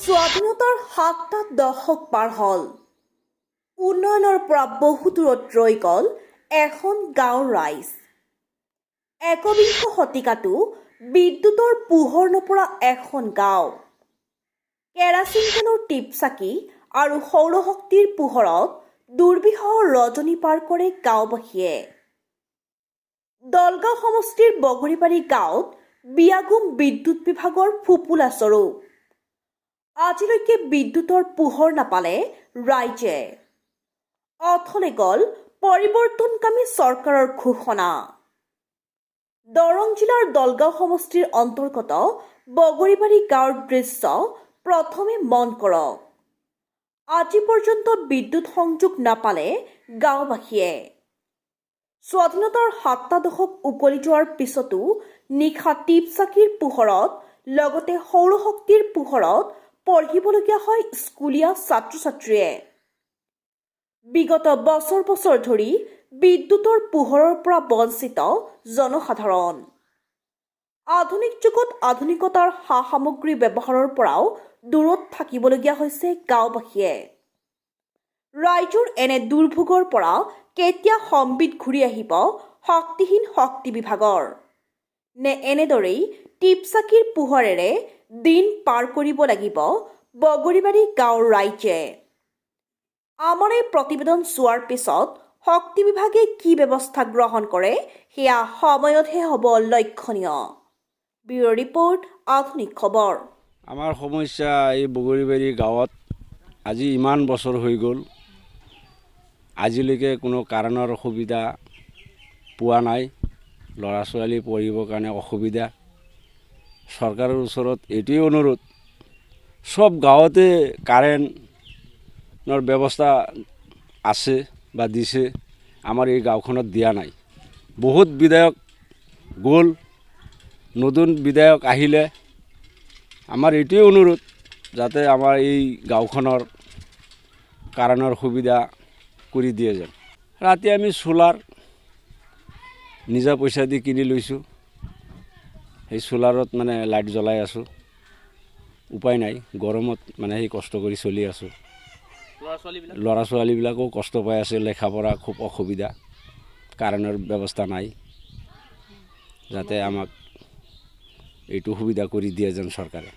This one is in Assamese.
স্বাধীনতাৰ 7টা দশক পাৰ হ'ল, উন্নয়নৰ পৰা বহু দূৰত ৰৈ গ'ল এখন গাঁৱৰ ৰাইজ। 21শ শতিকাতো বিদ্যুতৰ পোহৰ নপৰা এখন গাঁও। কেৰাচিন তেলৰ টিপচাকি আৰু সৌৰশক্তিৰ পোহৰত দুৰ্বিষহ ৰজনী পাৰ কৰে গাঁওবাসীয়ে। দলগাঁও সমষ্টিৰ বগৰীবাৰী গাঁৱত বিয়াগোম বিদ্যুৎ বিভাগৰ ফোঁপোলা স্বৰূপ। আজিলৈকে বিদ্যুতৰ পোহৰ নাপালে ৰাইজে। অথলে গ'ল পৰিৱৰ্তনকামী চৰকাৰৰ ঘোষণা। দৰং জিলাৰ দলগাঁও সমষ্টিৰ অন্তৰ্গত বগৰীবাৰী গাঁৱৰ দৃশ্য প্ৰথমে মন কৰক। আজি পৰ্যন্ত বিদ্যুৎ সংযোগ নাপালে গাঁওবাসীয়ে। স্বাধীনতাৰ 7টা দশক উকলি যোৱাৰ পিছতো নিশা টিপচাকিৰ পোহৰত, লগতে সৌৰশক্তিৰ পোহৰত পঢ়িবলগীয়া হয় স্কুলীয়া ছাত্ৰ ছাত্ৰীয়ে। বিগত বছৰ বছৰ ধৰি বিদ্যুতৰ পোহৰৰ পৰা বঞ্চিত জনসাধাৰণ। আধুনিক যুগত আধুনিকতাৰ সা সামগ্ৰী ব্যৱহাৰৰ পৰাও দূৰত থাকিবলগীয়া হৈছে গাঁওবাসীয়ে। ৰাইজৰ এনে দুৰ্ভোগৰ পৰা কেতিয়া সম্বিত ঘূৰি আহিব শক্তিহীন শক্তি বিভাগৰ? নে এনেদৰেই টিপচাকিৰ পোহৰেৰে দিন পাৰ কৰিব লাগিব বগৰীবাৰী গাঁৱৰ ৰাইজে? আমাৰ এই প্ৰতিবেদন চোৱাৰ পিছত শক্তি বিভাগে কি ব্যৱস্থা গ্ৰহণ কৰে, সেয়া সময়তহে হ'ব লক্ষণীয়। ব্যুৰ' ৰিপৰ্ট, আধুনিক খবৰ। আমাৰ সমস্যা, এই বগৰীবাৰী গাঁৱত আজি ইমান বছৰ হৈ গ'ল, আজিলৈকে কোনো কাৰেণ্টৰ সুবিধা পোৱা নাই। ল'ৰা ছোৱালী পঢ়িবৰ কাৰণে অসুবিধা। চৰকাৰৰ ওচৰত এইটোৱেই অনুৰোধ, চব গাঁৱতে কাৰেণ্টৰ ব্যৱস্থা আছে বা দিছে, আমাৰ এই গাঁওখনত দিয়া নাই। বহুত বিধায়ক গ'ল, নতুন বিধায়ক আহিলে। আমাৰ এইটোৱেই অনুৰোধ, যাতে আমাৰ এই গাঁওখনৰ কাৰেণ্টৰ সুবিধা কৰি দিয়ে যেন। ৰাতি আমি চ'লাৰ নিজা পইচা দি কিনি লৈছোঁ। সেই চ'লাৰত মানে লাইট জ্বলাই আছোঁ। উপায় নাই, গৰমত মানে সেই কষ্ট কৰি চলি আছোঁ। ল'ৰা ছোৱালীবিলাক? ল'ৰা ছোৱালীবিলাকেও কষ্ট পাই আছে। লেখা পঢ়া খুব অসুবিধা, কাৰেণ্টৰ ব্যৱস্থা নাই। যাতে আমাক এইটো সুবিধা কৰি দিয়ে যেন চৰকাৰে।